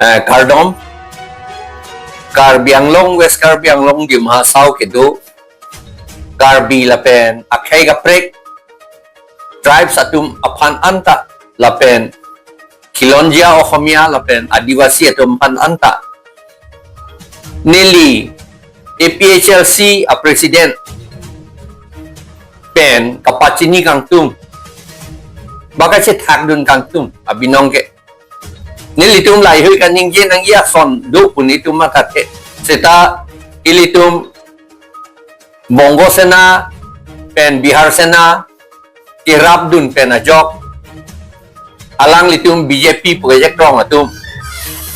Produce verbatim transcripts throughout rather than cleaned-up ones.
Eh, kardom, Karbi Anglong, West Karbi Anglong, Dima Hasao kedo Karbi lapen akhei kaprek tribes atum aphan anta lapen Khilonjia Ohomia lapen Adivasi atum aphan anta, neli A P H L C a president pen kapachini kangtung, ba kachethakdun kangtung abinong ke, nelitum laheihui kaningje nangji ason do pu nelitum mathathe. Seta ilitum Bongo Sena pen Bihar Sena kerapdun pen ajok, alanglitum B J P pu kejekrong atum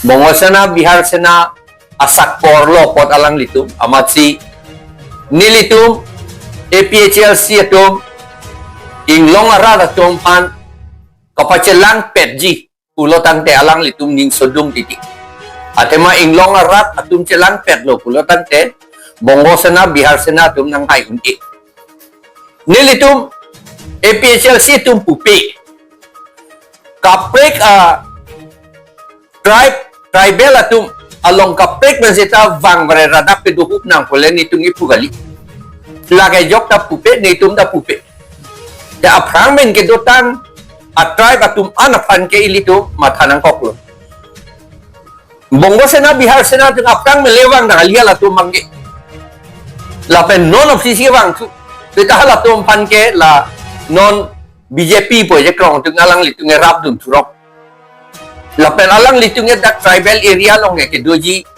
Bongo Sena, Bihar Sena asak porlo apot alanglitum, amatsi nelitum A P H L C atum inglong arat atum aphan kapachelangpetji pulo tangte alanglitum ning sodung titi. Athema inglong arat atum chelangpetlo pulo tangte Bongo Sena, Bihar Sena atum nanghai un-e. Nelitum A P H L C atum pupe, kaprek a tribe, tribal atum along kaprek pen seta vang vare radak pe dohup nang pole nelitum ipu kali. Lake jok ta pupe, nelitum ta pupe. Ya aphrang men kedotang a tribe atum an aphan ke ilitum matha nangkoklo. Bongo Sena, Bihar Sena atum aphrang men le vang nang alia latum abang ke. Lapen non of sisi vangthu. Seta halatum aphan ke la non B J P pu kejekrong atum alanglitum kerapdun thurok. Lapen alanglitum ke dak tribal area along ke kedoji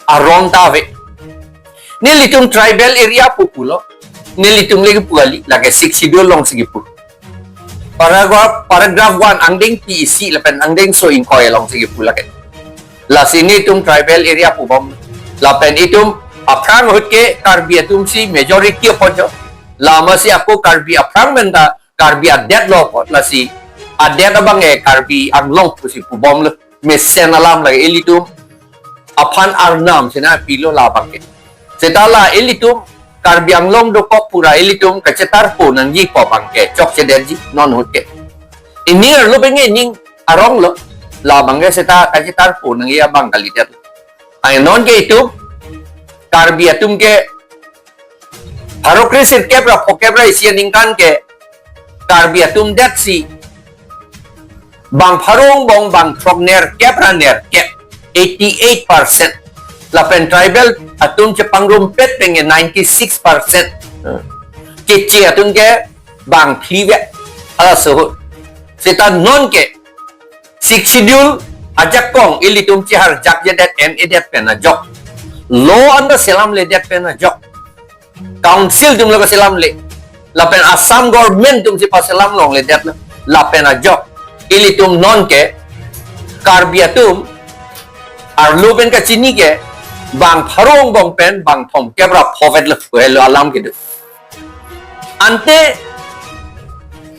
aron ta ave. Nelitum tribal area pu pulo, nelitum le kipu kali, lake Sixth Schedule alongsi kipu. Paragraph, paragraph one angdeng pi isi lapen angdengso ingkoi alongsi kipu lake. Lasi nelitum tribal area pubom. Lapen itum aphrang ahut ke Karbi atumsi majority apot jo. Lasi ako Karbi aphrang men ta Karbi adetlo apot, lasi adet abang ke Karbi Anglong pusi pubomlo. Mesen alam lake, ilitum aphan arnam sina pilo labang ke. Seta la ilitum Karbi Anglong dokok pura ilitum kachetarpo nangji pu abang ke chokchedetji non ahut ke. Ining arlo pen ke ining aronglo, labang ke seta kachetarpo nangji abang kalidet. Ai non ke itum Karbi atum ke pharo kre sirkep ra phokep ra isi aningkan ke Karbi atum detsi bang pharo angbong bang throk nerkep ra nerkep, eighty-eight percent. Lapen tribal atum chepangrumpet pen ke ninety-six percent. Keche atum ke bang phli vet. Halaso ahut. Seta non ke Sixth Schedule ajakong ilitum cheharjakjedet en-edet pen ajok, law anta selamledet pen ajok, council atum lo kaselamle, lapen Assam government atumsi paselam longledet lo, lapen ajok ilitum non ke Karbi atum arlo pen kachini ke bang pharo angbong pen bang thomkep ra pho vetlo pu helo alam kedo. Ante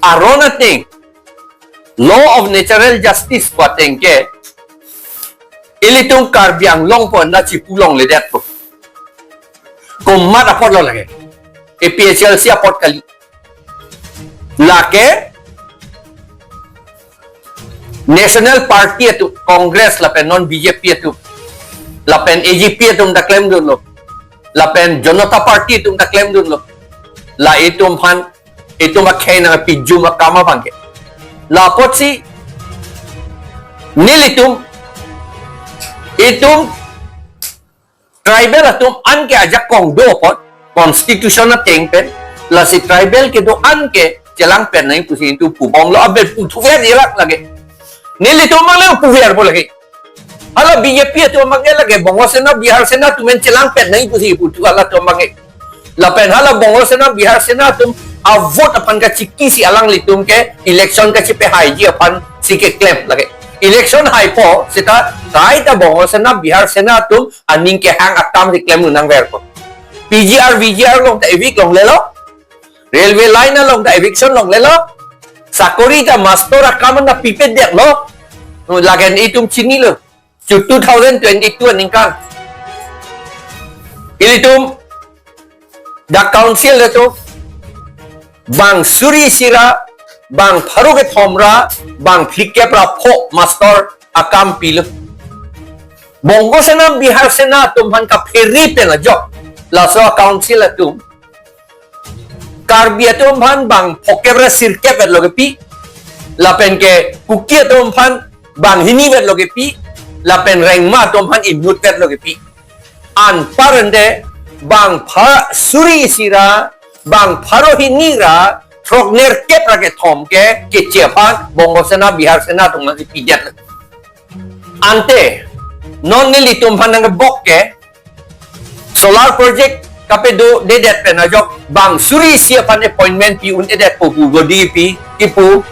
aron ateng, law of natural justice pu ateng ke ilitum Karbi Anglong pu anta chipu longledetpo. Komat apotlo lake, A P H L C apot kali. Lake National Party atum, Congress lapen non B J P atum, lapen A G P atum ta klemdunlo, lapen Janata Party atum ta klemdunlo. La itum aphan, itum akhei nangpijum akam abang ke. La apotsi nelitum, itum tribal atum an ke ajakong do apot, constitution ateng pen, lasi tribal kedo an ke chelangpet nangji pusi itum pubomlo, abe puthuver ilak lake. Nelitum abang le puverpo lake. Hala B J P atum abang ke lake Bongo Sena, Bihar Sena atum en chelangpet nangji pusi puthu halatum abang ke. Lapen hala Bongo Sena, Bihar Sena atum avote aphan kachikisi alanglitum ke election kachipehaiji aphansi keklem lake. Election haipo seta kaita Bongo Sena, Bihar Sena atum aning kehang akam si klemdun nangverpo. P G R, V G R along ta evict longlelo. Railway line along ta eviction longlelo. Sakori ta master akam anta pipedetlo. Lagen itum chinilo. Chu two thousand twenty-two aningkan ilitum dak council atum bang suri isi ra, bang pharo kethom ra, bang phlikep ra pho master akam pilo. Bongo Sena, Bihar Sena atum aphan kaphere pen ajok, laso a-council atum Karbi atum aphan bang phokep ra sirkep vetlo kepi, lapen ke Kuki atum aphan bang hini vetlo kepi, lapen Rengma atum aphan inut vetlo kepi. Anparente bang pha suri isi ra, bang pharo hini ra, throknerkep ra kethom ke, keche aphan Bongo Sena, Bihar Sena atum aphan si pidet. Ante, non nelitum aphan nangkebok ke, solar project kapedodedet pen ajok, bang suri isi aphan appointment pi-un-edetpo pu bodi pi, kipu.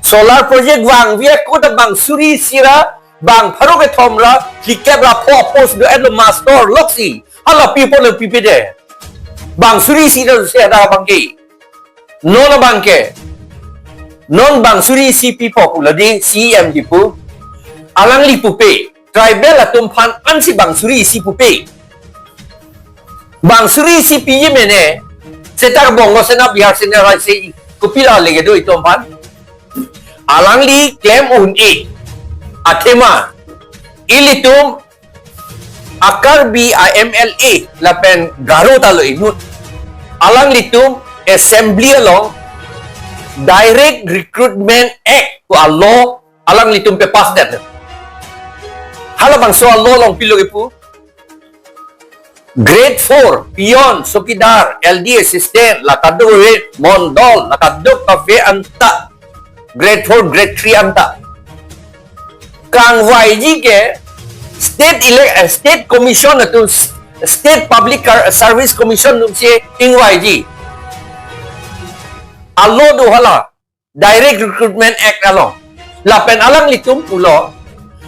Solar project vangve ako ta bang suri isi ra, bang pharo kethom ra, phlikep ra pho post do-etlo master loksi. Hala pipo lo pipide. Bang suri isi ra se ada bang ke. Non abang ke. Non bang suri isi pipo pulo di C E M kipu. Alangli pupe. Tribal atum aphan ansi bang suri isi pupe. Bang suri isi piji mene. Seta Bongo Sena, Bihar Sena ra si kopilo leke do itum aphan. Alangli klem un-e. Athema. Ilitum a-Karbi a-M L A lapen Garo ta lo inut. Alanglitum assembly along Direct Recruitment Act pu a-law alanglitum pass det. Halabangso a-law along pilo kipu. Grade four, peon, chowkidar, L D assistant, la kadokave, mondol, la kadokave anta. Grade four, grade three anta. Kangvaiji ke State Ele-, eh, State Commission atum, State Public Car-, Service Commission atumsi ingvaiji. A-law do hala, Direct Recruitment Act along. Lapen alanglitum pulo,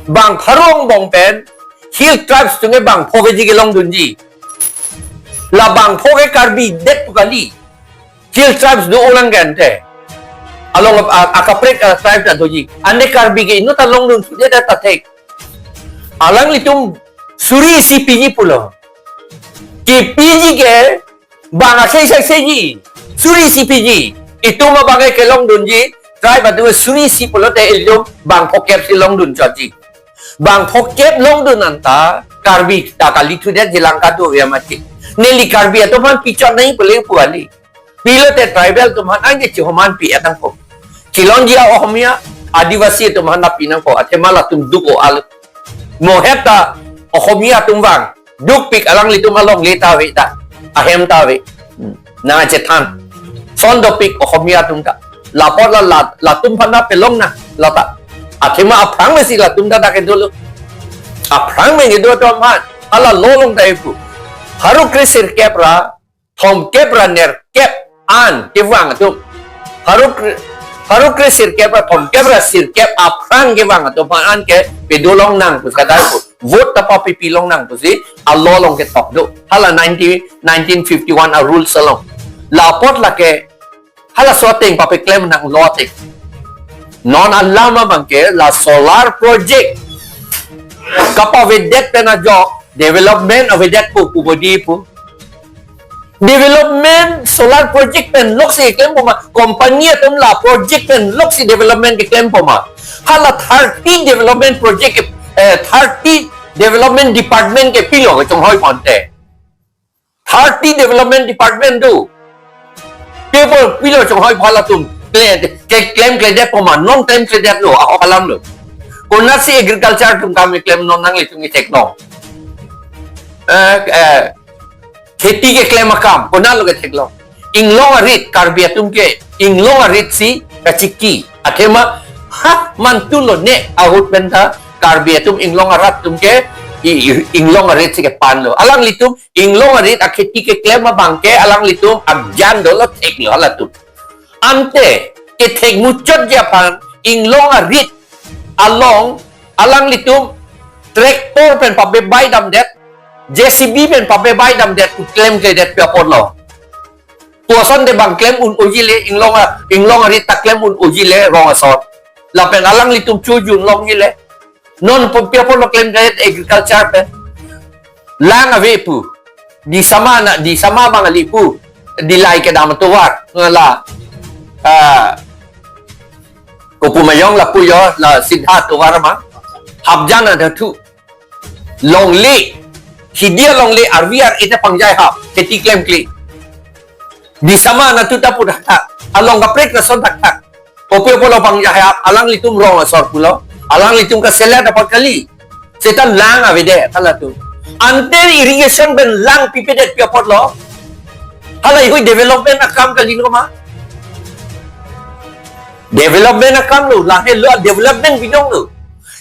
bang pharo angbong pen, Hill Tribes atum ke bang pho keji kelongdunji. La bang pho ke Karbi det pu kali. Hill Tribes do-olang ke ante. Along a, a, akaprek a-tribe ta doji. Ante Karbi ke inut ta longdun sude ta thek. Alanglitum suri isi piji pulo. Kipiji ke bang akhei sa seji. Suri isi piji. Itum abang ke kelongdunji. Tribe atum suri isi pulote ilitum bang phokep si longdun chotji. Bang phokep longdun anta Karbi ta kali thudet jilang kado ya mati. Neli Karbi atum aphan pichot nai pule pu kali. Pilote tribal atum aphan anke chihoman pi-et nangpo. Chilonji a-Ohomia, Adivasi atum aphan na pi nangpo. Athema latum duk o al. Mo het ta Ohomia atum vang. Dukpik alanglitum alongle ta ave ta. Ahem ta ave. Hmm. Nangchethan. Son dopik Ohomia atum ta. Lapor la, la, latum aphan na pelong na. Lata. Athema aphrang mesi latum ta dak kedolo. Aphrang me kedo atum aphan. Hala law along ta ipu. Pharo kre sirkep ra, thomkep ra nerkep an kevang atum. Pharo kre, pharo kre sirkep ra thomkep ra sirkep aphrang kevang atum aphan ke pedolong nang pu kadai pu. Vote ta papipi long nang pusi a-law along ketok do. Hala nineteen, nineteen fifty-one a-rules along. La apot lake halaso ateng papeklem nang law ateng. Non alam abang ke la solar project kapavedet pen ajok development avedetpo pu bodi pu. Development solar project pen loksi keklem poma, company atum la project pen loksi development keklem poma. Hala thirty development project ke, eh, thirty development department ke pilo kechonghoi ponte. Thirty development department do. People pilo chonghoi phala atum. Kle, ke, klemkledet poma, non klemkledet lo, ahok alam lo. Konatsi agriculture atum kam keklem non nanglitum kethek long. Eh, eh, kheti keklem akam, konat lo kethek long. Inglong arit, Karbi atum ke, inglong arit si kachiki. Athema, ha, mantu lo ne, ahut pen ta, Karbi atum inglong arat atum ke, i, i, inglong arit si kepan lo. Alanglitum, inglong arit akheti keklem abang ke, alanglitum, abjan dolo thek lo, halatum. Ante, kethek muchot ji aphan, inglong arit, along, alanglitum, tractor pen pabebai damdet, J C B pen pabebai damdet, klemkledet pi apot lo. Puson de bang klem un-ojile, inglong a, inglong arit ta klem un-ojile, rong asor. Lapen alanglitum chojun longile. Non pu pi apot lo klemkledet agriculture pen. Lang ave pu. Di sama na, di sama bang ali pu. Di lai kedam atovar. Ngala. Ah, Kopu mayong lapu yo la Siddha tovar ma. Hapjan adathu. Longle. Hidia longle arvi ar-e ta pangjai hap. Kheti klemkle. Bisama natu ta pu thakthak. Along kaprek lason thakthak. Kopi apotlo pangjai hap. Alanglitum rong asor pulo. Alanglitum kaselat apot kali. Seta lang avedet halatum. Ante irrigation pen lang pipedet pi apotlo. Halahei hui development akam kali no ma. Development akam lo, lahelo development bidong lo.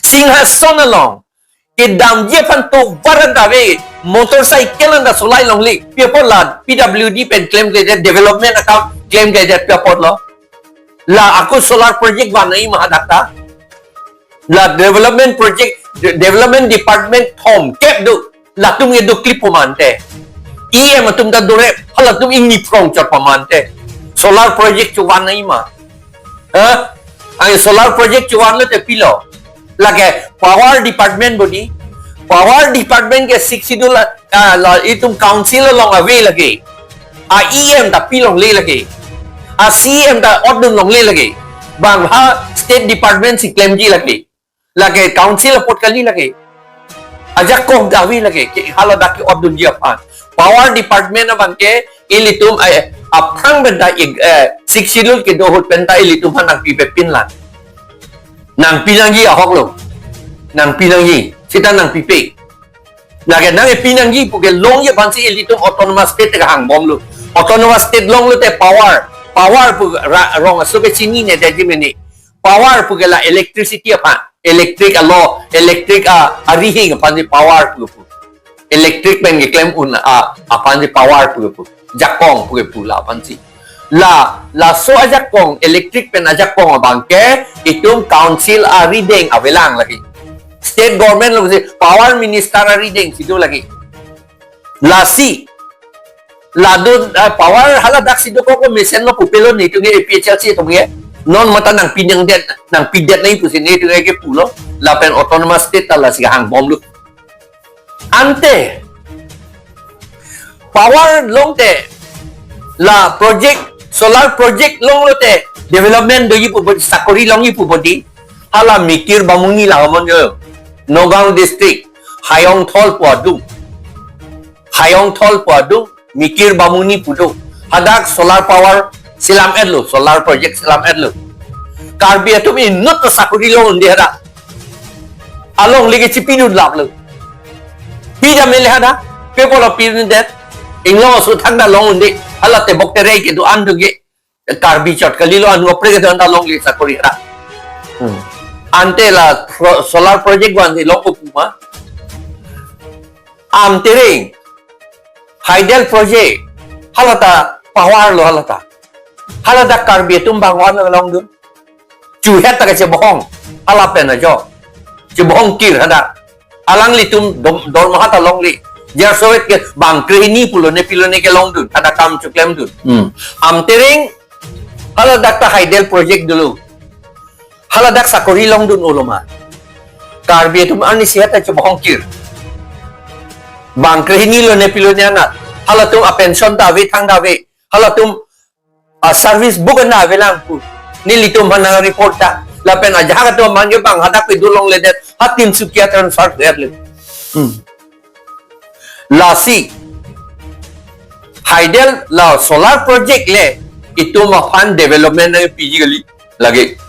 Singhason along. Kedamji aphan tovar anta ave, motorcycle anta solai longle. Pi apotlo, P W D pen klemkledet, development akam klemkledet pi apotlo. La ako solar project vanji ma hadak ta. La development project, de-, development department thomkep do. Latum ke do klip pamante. E M atum ta dorep, halatum ingni phrong chot pamante. Solar project chovan nai ma. Ha? Ang solar project chovan lote pilo. Lake power department bodi. Power department ke Sixth Schedule, ah, la itum council along ave lake. A E M ta pi longle lake. A C M ta otdun longle lake. Bang ha state department si klemji lake. Lake council apot kali lake. Ajakong ta ave lake. Ke haladak ke otdunji aphan. Power department abang ke ilitum, eh, aphrang pen ta ik-, eh, Sixth Schedule kedo ahut pen ta ilitum aphan nangpipe pinlang. Nangpi nangji ahok lo. Nangpi nangji. Seta nangpipe. Lake nangpi nangji pu ke longji aphansi ilitum autonomous state ta hangbomlo. Autonomous state longlote power. Power pu ra-, rong aso ke chinine detji mene. Power pu ke la electricity aphan. Electric alo, electric a, arihing aphansi power pu pu. Electric pen keklem un a, aphansi power pu pu. Jakong pu ke pu la aphansi. La, laso ajakong, electric pen ajakong abang ke, itum council arideng avelang lake. State government lo si, power minister arideng si do lake. Lasi, ladun, ah, power haladak si dokok mesen lo pupelo netum ke A P H L C atum ke. Non mate nangpi nangdet, nangpidet nai pusi netum ke pulo. Lapen autonomous state ta lasi hangbomlo. Ante power longte la project, solar project longlote development doji pu bodi, sakori longji pu bodi. Hala Mikir Bamuni la amon jo. Nagaon district, Hayongthol pu adung. Hayongthol pu adung, Mikir Bamuni pu do. Hadak solar power selam-etlo, solar project selam-etlo. Karbi atum inut ta sakori long-un-e hadak. Alongle ke chipidun laplo. Pi jam mele hadak, pi apotlo pidundet. Inglong aso thangta long-un-e. Hala tebok terei kedo-an do ke. Karbi chot kalilo, anu apre kedo-an ta longle sakori hadak. Hmm. Ante la pro-, solar project vanji long kopu ma. Amtereng, Hydel project, halata power lo halata. Halata Karbi atum bang van longdun. Chuhet ta kachebohong, hala pen ajo. Chebohong kir hadak. Alanglitum dom-, dormaha ta longle. Jar sowet ke bang krehini pulo ne pilo ne kelongdun. Hadak kam choklemdun. Hmm. Amtereng, haladak ta Hydel project dolo. Haladak sakori longdun-olo ma. Karbi atum arnisi hadak chebohong kir. Bang krehini lo ne pilo ne anat. Halatum apension ta ave, thang ta ave. Halatum aservice book na avelang pu. Nelitum aphan nang report ta. Lapen ajahak atum aphan ke bang hadak pidun longledet. Ha Tinsukia transfer-et le. Hmm. Lasi. Hydel la solar project le itum aphan development nangpiji kali lake.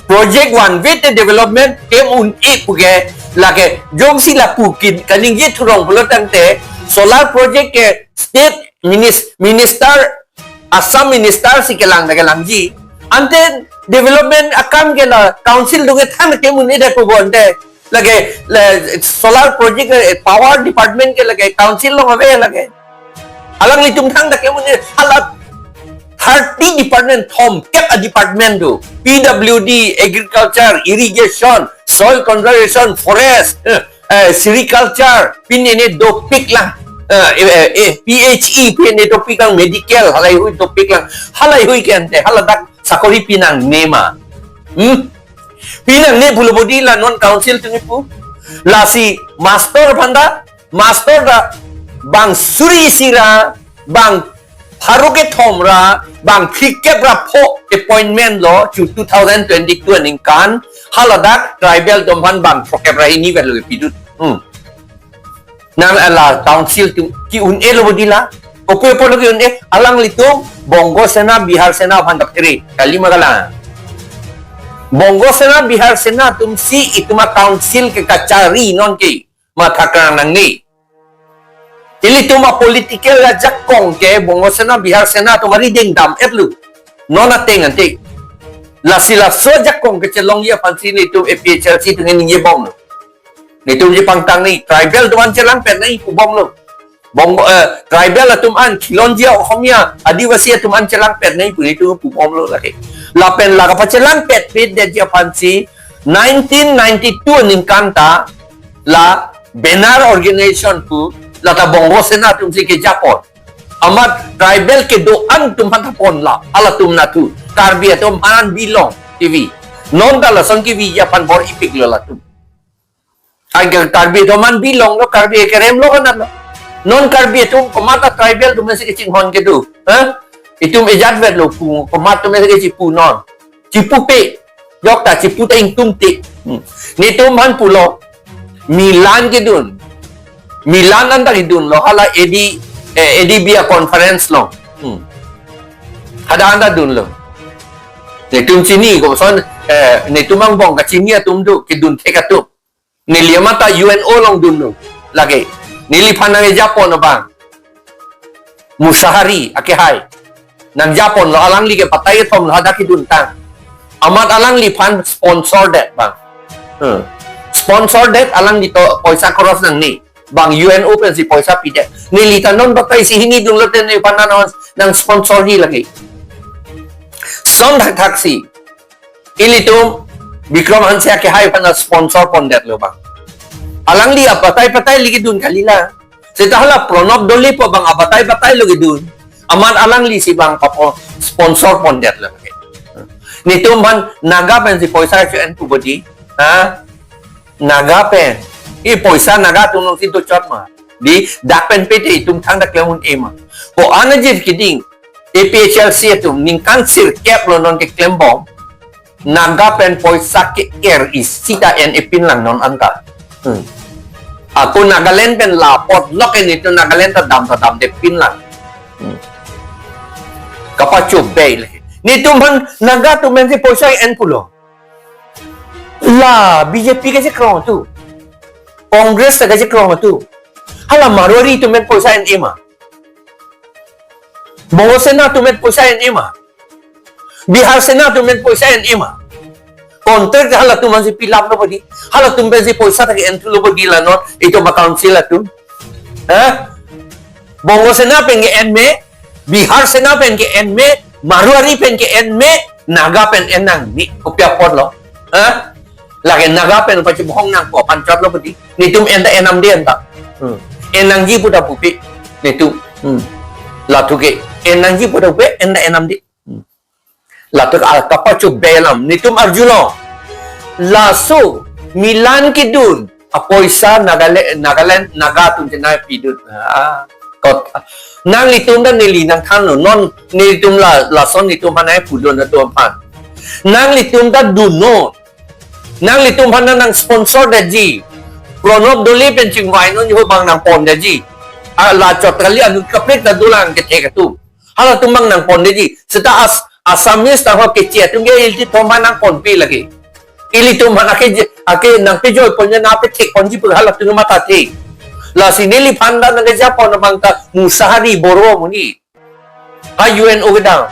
Project vanvete development kem-un-e pu ke lake jongsi lapu kin kaningje thurong pulo tangte solar project ke state minis-, minister, Assam minister si kelang ta kelangji. Ante development akam ke la council dunge than kem-un-edet pu bonte. Lake, le, solar project, eh, power department ke lake, council along ave lake. Alanglitum thang ta kem-un-e, hala thirty department, thomkep a department do. P W D, agriculture, irrigation, soil conservation, forest, eh, eh, sericulture, pine ne dopik lang. Eh, eh, eh, P H E, pine dopik lang, medical, halahei hui dopik lang. Halahei hui ke ante, haladak sakori pinangne ma. Hmm? Pinangne pulo bodi la non council atum kipu. Lasi master aphan ta, master ta bang suri isi ra, bang pharo kethom ra bang phlikep ra pho appointment lo chu two thousand twenty-two aningkan, haladak tribal atum aphan bang phokep ra hini vet lo pidun. Hmm. Nang ala council atum ke-un-e lo bodi la. Kopi apotlo ke-un-e, alanglitum Bongo Sena, Bihar Sena aphan dak tere. Kali ma kalang. Bongo Sena, Bihar Sena atumsi itum a-council ke kachari non ke matha krang nangne. Ilitum a-political ajakong ke Bongo Sena, Bihar Sena atum arideng dam-et lo. Non ateng ante. Lasi laso ajakong kechelongji aphansi nelitum A P H L C atum ningje bomlo. Nelitum chepangtang nangji, tribal atum an chelangpet nangji pu bomlo. Bongo, eh, tribal atum an, khilonjia Ohomia, Adivasi atum an chelangpet nangji pu nelitum pu bomlo lake. Lapen la kapachelangpetpet detji aphansi nineteen ninety-two aningkan ta la Benar Organization pu lata Bongo Sena atumsi kejapon. Amat tribal kedo-an atum aphan thapon la, halatum nathu. Karbi atum aphan bilong T V. Non ta lason keviji aphan bor-ipiklo latum. Ai Karbi atum aphan bilonglo, Karbi kerem lo kan lo. Non Karbi atum komat a-tribal atumsi kachinghon kedo. Ha? Itum ejat vet lo pu, komat atumsi kachipu non. Chipupe. Jok ta chipu ta ingtung te. Hmm. Nelitum aphan pulo. Milan kedun. Milan anta kedunlo. Hala A D, eh, A D B a-conference along. Hmm. Hadak anta dunlo. Nelitum chini, koson, eh, nelitum angbong kachini atum do, kedun thek atum. Neli amat ta U N O along dunlo. Lake. Neliphan nangkejapon abang. Musahari, akehai. Nangjaponlo, alangli ke batai kethom lo hadak keduntang. Amat alangliphan sponsor det bang. Hmm. Sponsor det alangli to poisa koros nangne. Bang U N O pensi poisa pidet. Neli ta non batai si hini dunlote neliphan nang, nang sponsor-ji lake. Son thakthak si. Ilitum Bikram Hanse akehai aphan sponsor pondetlo bang. Alangli abatai batai lake dun kalila. Seta hala Pranab Dole pu bang abatai batai lo kedun. Amat alanglisi bang papo sponsor pondetlo. Nelitum aphan Naga pensi poisa cho-en pu bodi. Ha? Naga pen. I poisa Naga atum alongsi dochot ma. Di dak pen pete itum thangta klem un-e ma. Ko-an ajir keding. A P H L C atum ningkan sirkep lo non keklembom. Naga pen poisa ke-er isi ta en-e pinlang non anta. Hmm. Ako Nagaland pen la apot lok en itum Nagaland ta dam ta damde pinlang. Hmm. Kapachobei le. Nelitum aphan Naga atum pensi poisa en pulo. La B J P kachekrong atum. Congress ta kachekrong atum. Hala Marwari atum pen poisa en-e ma. Bongo Sena atum pen poisa en-e ma. Bihar Sena atum pen poisa en-e ma. Contract halatum aphansi pilaplo bodi. Halatum pensi poisa ta ke-en thulo bodi la non. Itum a-council atum. Ha? Bongo Sena pen ke-en me, Bihar Sena pen ke-en me, Marwari pen ke-en me, Naga pen en nangne. Kopi apotlo. Ha? Lake Naga pen pachibohong nangpo aphan chotlo bodi. Nelitum en ta en namde anta. Hmm. En nangji pu ta pupe. Nelitum. Hmm. Lathu ke. En nangji pu ta pupe, en ta en namde. Hmm. Lathu ke kapachobei alam. Nelitum arjulo. Laso Milan kedun apoisa Nagaland, Nagaland, Naga atum chenai pidun. Ah, kot. Nanglitum ta neli nangthanlo. Non nelitum la, lason nelitum aphan ai pudun atum aphan. Nanglitum ta dunnon. Nanglitum aphan nang sponsor detji. Pranab Dole pen chingvai non ho bang nangpondetji. A la chot kali anut kaprek ta dolang kethek atum. Halatum bang nangpondetji. Seta as, Assamese ta ho keche atum ke ilitum aphan nangponpe lake. Ilitum aphan ake je, ake nangpejoi ponji nangpethek ponji pu halatum mathathe. Lasi neliphan ta nangkejapon abang ta Musahari Boro amonit. Ha U N O kedam.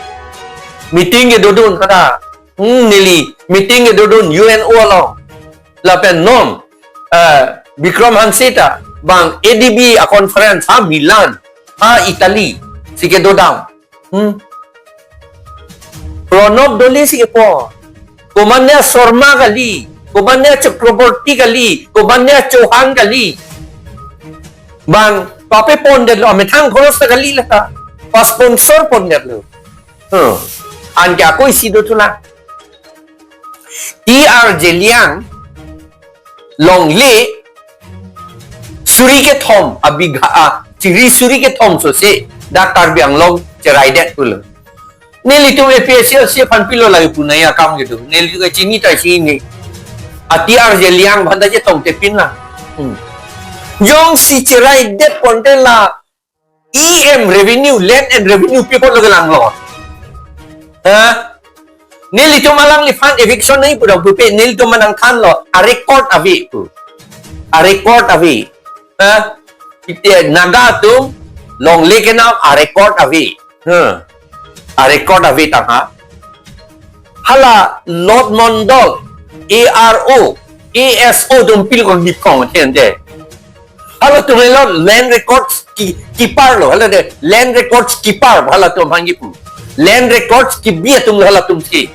Meeting kedodun kada. Hmm, neli meeting kedodun U N O along. Lapen non, eh, Bikram Hanse ta bang A D B a-conference ha Milan, ha Italy si kedodam. Hmm. Pranab Dole si kepo. Komatne Sharma kali, komatne Chakraborty kali, komatne Chauhan kali. Bang pape pondetlo, amethang khoros ta kali lata. Pasponsor pondetlo. Hmm. Anke ako isi do thulang. T R Zeliang longle suri kethom abigha a, chiri suri kethom sose dak Karbi Anglong cherai det pulo. Nelitum A P H L C aphan pilo lagi pu nangji akam kedo. Nelitum kachini ta chini. A T R Zeliang aphan ta chetong te pin la. Hmm. Jongsi cherai det ponte la E M revenue, land and revenue pi apotlo kelanglo. Ha? Nelitum alangliphan eviction nangji pu dong pupe, nelitum nangthanlo, a record ave pu. A record ave. Ha? Ite Naga atum longle kenam a record ave. Ha. A record ave tangha. Hala Lot Mondol, A R O, A S O atum pilo ko nipong tente. Halatum helo land records ki-, keeper lo, hala de land records keeper, halatum aphan kipu. Land records kebi atum lo halatum si.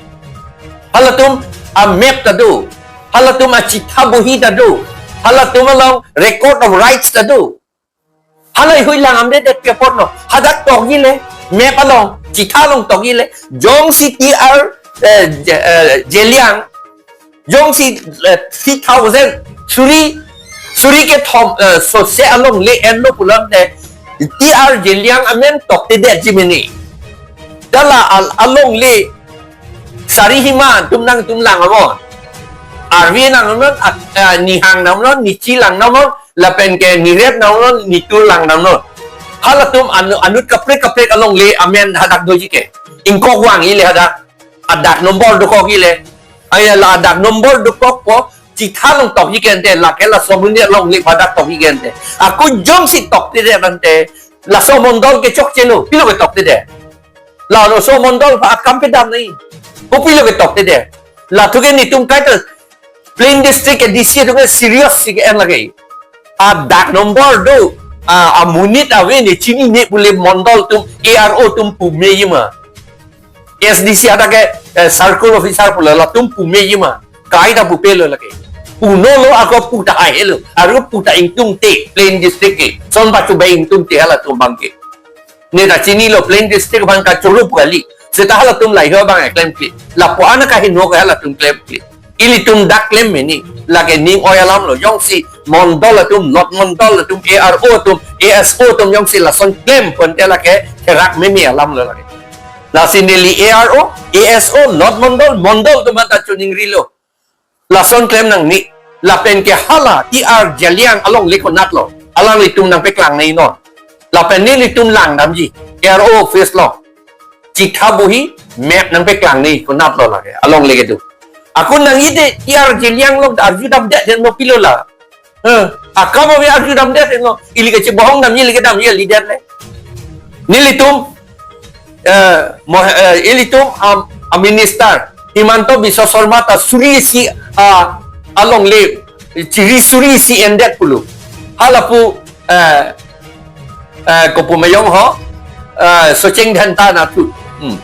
Halatum a map ta do. Halatum a chitha bohi ta do. Halatum along record of rights ta do. Hala hui lang amde det pi apotlo. Hadak tokji le, map along, chitha along tokji le. Jongsi T R, eh, Je-, eh, Zeliang, jongsi, eh, three thousand, suri, suri kethom, eh, sose alongle enlo pulote, T R Zeliang amen tokte detji mene. Dala al-, alongle, Sari Hima atum nangtum lang amon. Arvi nang amon, at-, eh, Nihang nang amon, Nichi lang nang amon, lapen ke Nirep nang amon, Nitur lang nang amon. Halatum anu-, anut kaprek kaprek alongle amen hadak doji ke. Ingkok vangji le hadak. Adak nombor dokokji le. Aya la adak nombor dokokpo, chitha along tokji ke ante, lake laso amonit alongle hadak tokji ke ante. Ako jongsi tokte det ante, laso mondol ke chokchelo, pilo ke tokte det. Laso mondol aphan akam pedam nangji. Kopilo ke tokte det. Lathu ke nelitum kaita Plain District ke D C atum ke serious si ke-en lake. Adak nombor do, a, amonit ave ne chinine pule mondol atum, A R O atum pumeji ma. S D C hadak ke, eh, circle officer pule latum pumeji ma. Kaita pupelo lake. Punolo ako pu ta haihelo. Aru pu ta ingtungte Plain District ke. Lason pachobai ingtungte halatum abang ke. Ne ta chinilo Plain District abang kachoro pu kali. Seta halatum lahei abang klemkle. Lapu-an kaheno ke halatum klemkle. Ilitum dak klem mene. Lake ning oi alam lo. Jongsi mondol atum, Lot Mondol atum, A R O atum, A S O atum jongsi lason klem ponte lake therak meme alam lo lake. Lasi neli A R O, A S O, Lot Mondol, mondol atum aphan ta choningrilo. Lason klem nangne. Lapen ke hala T R Zeliang alongle konatlo. Alanglitum nangpeklang nangji non. Lapen nelitum langdamji. A R O office along. Chitha bohi map nangpeklang nangji konatlo lake. Alongle kedo. Ako nangji te T R Zeliang along arjudam det henlo pilo la. Eh, akam ave arjudam det henlo. Ili kachebohong damji, ili kedamji kalidet le. Nelitum, eh, mo-, eh, ilitum, am, a minister, Himanta Biswa Sarma ta suri isi, ah, alongle, chiri suri isi endet pulo. Halapu, eh, eh, kopu mayong ho, eh, Socheng Dhenta anatthu. Hmm.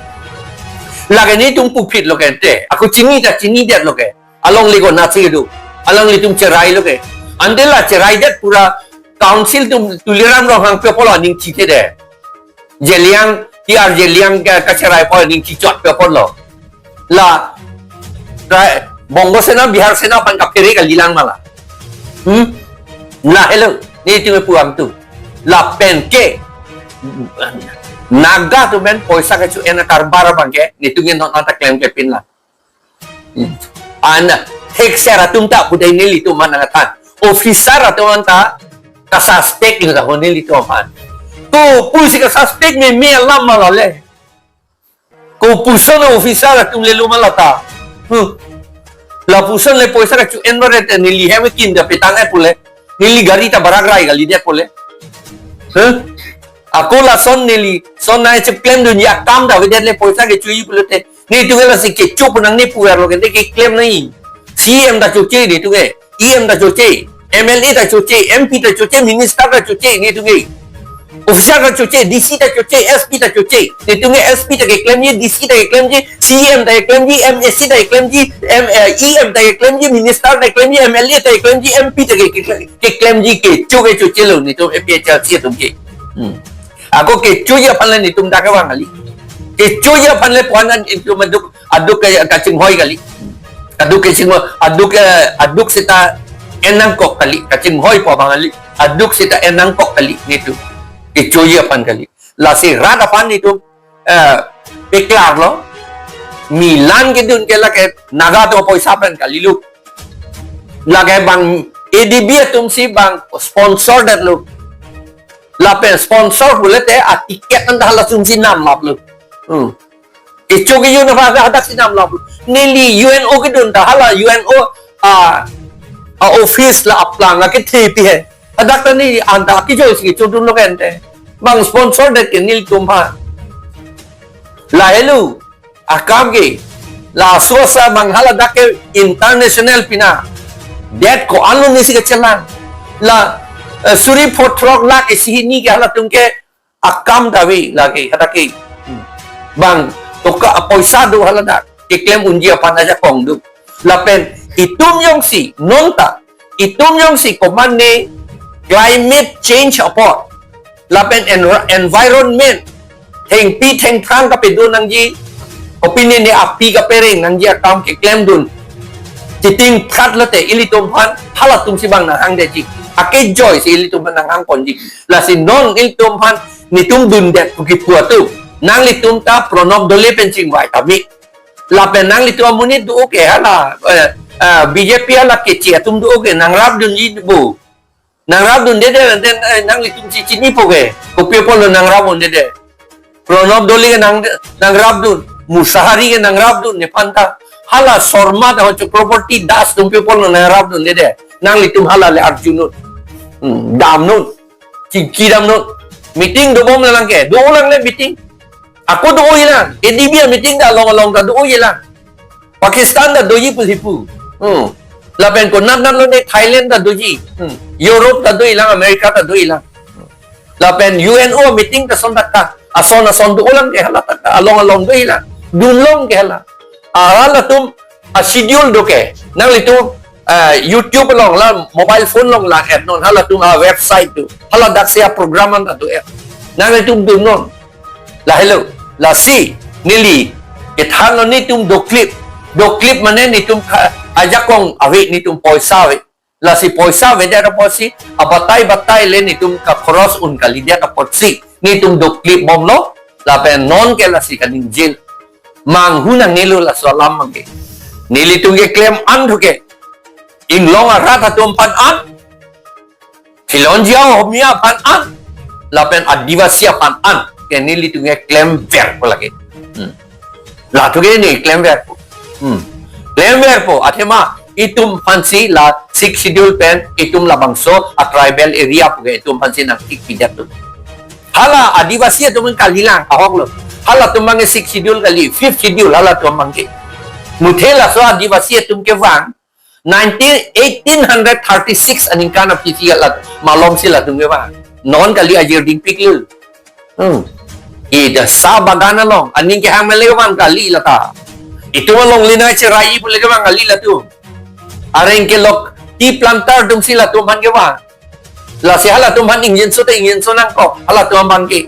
Lake nelitum puphitlo ke ante. Ako chini ta chinidetlo ke. Alongle konatsi kedo. Alanglitum cherailo ke. Ante la cherai det pura council atum Tuliram Ronghang pi apotlo aning thithe det. Zeliang, T R Zeliang ke kacherai apot aning thichot pi apotlo. La, ra-, Bongo Sena, Bihar Sena aphan kaphere kalilang ma la. Hmm? Lahelo, nelitum pu amtu. Lapen ke, Naga atum pen poisa kecho-en akarbar abang ke, nelitum non anta klemkle pin la. An, thekser atum ta pudai nelitum aphan nangthan. Officer atum anta kasuspect lo ta ho nelitum aphan. Kopusi kasuspect meme alam ma la le. Kopuson officer atum lelo ma la ta. Hmm. Lapuson le poisa kecho-en baret neli hem kim ta petang-et pule. Neli gari ta barak rai kalidet pule. Huh? Ako lason neli, son nai chip klemdunji akam ta avedet le poisa kechoji pulote. Nelitum ke lasi kecho pu nangne puverlo ke, keklem nangji. C E M ta choche nelitum ke, E M ta choche, M L A ta choche, M P ta choche, minister ta choche nelitum ke. Officer ta choche, D C ta choche, S P ta choche. Nelitum ke S P ta keklemji, D C ta keklemji, C E M ta keklemji, M A C ta keklemji, M, eh, E M ta keklemji, minister ta keklemji, M L A ta keklemji, M P ta ke, ke, keklemji, kecho kechochelo nelitum A P H L C atum ke. Hmm. Ako kechoji aphan le nelitum dak kevang kali. Kechoji aphan le puan an nelitum aduk, aduk ke kachinghoi kali. Aduk kachinghoi, aduk, eh, aduk seta en nangkok kali. Kachinghoi pu abang kali. Aduk seta en nangkok kali nelitum. Kechoji aphan kali. Lasi rat aphan nelitum eh, peklarlo. Milan kedun ke lake Naga atum apoisa pen kalilo. Lake bang A D B atumsi bang sponsor detlo. Lapen sponsor pulote a ticket anta halatumsi namlaplo. Hmm. Kecho kejun aphan hadaksi namlaplo. Neli U N O kedun ta hala U N O a, a office la aplang akethe pi he. Hadak ta neli anta kejoisi kechodunlo kente. Bang sponsor det ke nelitum aphan. Lahelo akam ke. Laso asa bang hala dak ke international pina. Det ko-anlo nesi kechelang. La, eh, suri pho throk lakh isi hini ke halatum ke akam ta ave lake hadak ke. Hmm. Bang toka apoisa do hala dak keklem unji aphan ajakong do. Lapen itum jongsi nonta, itum jongsi komatne climate change apot, lapen enro-, environment, thengpi thengphrang kapedo nangji, opinion ne api kapereng nangji akam keklemdun. Chiting phat lote ilitum aphan halatumsi bang nanghangdetji. Akejoisi ilitum aphan nanghangponji. Lasi non ilitum aphan netum dundet pu kipu atum, nanglitum ta Pranab Doley pen chingvai tame. Lapen nanglitum amonit do ke hala, eh, eh, B J P hala keche atum do ke nangrapdunji bo. Nangrapdundede, then, eh, nanglitum chi chinipo ke. Kopi apotlo nangrapdundede. Pranab Doley ke nang, nangrapdun. Musahari ke nangrapdun nephan ta. Hala Sharma ta ho Chakraborty Das atum pi apotlo nangrapdundede. Nanglitum hala le arjunnon. Hmm, damnon. Chingki damnon. Meeting dobom lang ke. Dolang le meeting. Ako do-oilang. A D B a meeting ta along along ta do-oilang. Pakistan ta doji pusi pu. Hmm. Lapen konat nat lone Thailand ta doji. Hmm. Europe ta doilang, America ta doilang. Lapen U N O meeting ta ason ta ka. Ason ason dolang ke hala ta ka. Along along doilang. Dunlong ke hala. Halatum a schedule do ke. Nanglitum, eh, YouTube along la mobile phone along langdetnon halatum a website do. Hala daksi a program anta do-et. Nanglitum dunnon. Lahelo, lasi, neli kethanlo netum doklip. Doklip mane netum kha-, ajakong ave, netum poisa ave. Lasi poisa avedet apotsi, abatai batai le netum kakhoros un kalidet apotsi netum doklipbomlo. Lapen non ke lasi kaningjelo. Manghu nangnelo laso alam abangke. Nelitum keklem an thu ke. Inglong arat atum aphan an. Khilonjia Ohomia aphan an, lapen Adivasi aphan an, ke nelitum ke klemverpo lake. Hmm. Latum ke ne klemverpo. Hmm. Klemverpo, athema itum aphansi la Sixth Schedule pen, itum labangso a tribal area pu ke itum aphansi nangthik pidet atum. Hala Adivasi atum kalilang, ahoklo. Halatum abangke Sixth Schedule kali, Fifth Schedule halatum abangke. Muthe laso Adivasi atum kevang, nineteen, eighteen hundred thirty-six aningkan aphi si la malomsi latum kevang. Non kali ajir dingpiklo. Hmm. Ida sa bagan along, aning kehang mele kevang kali lata. Itum along lina cherai pu le kevang kali latum. Areng kelok tea planter atumsi latum aphan kevang. Lasi halatum aphan ingjinso te ingjinso nangkok. Halatum abangke.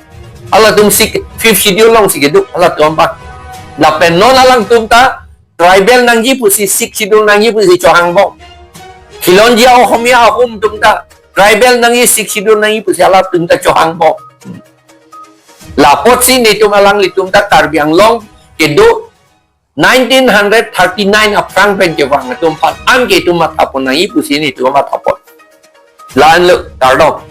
Halatum si Fifth Schedule alongsi kedo. Halatum abang. Lapen non alangtum ta tribal nangji pusi, Sixth Schedule nangji pusi chohangbom. Khilonjia Ohomia ahum atum ta tribal nangji, Sixth Schedule nangji pusi halatum ta chohangbom. Lapotsi netum alanglitum ta Karbi Anglong kedo nineteen hundred thirty-nine aphrang pen kevang atum aphan an ke itum mathapon nangji pusi netum mathapon. La-anlo, kardom.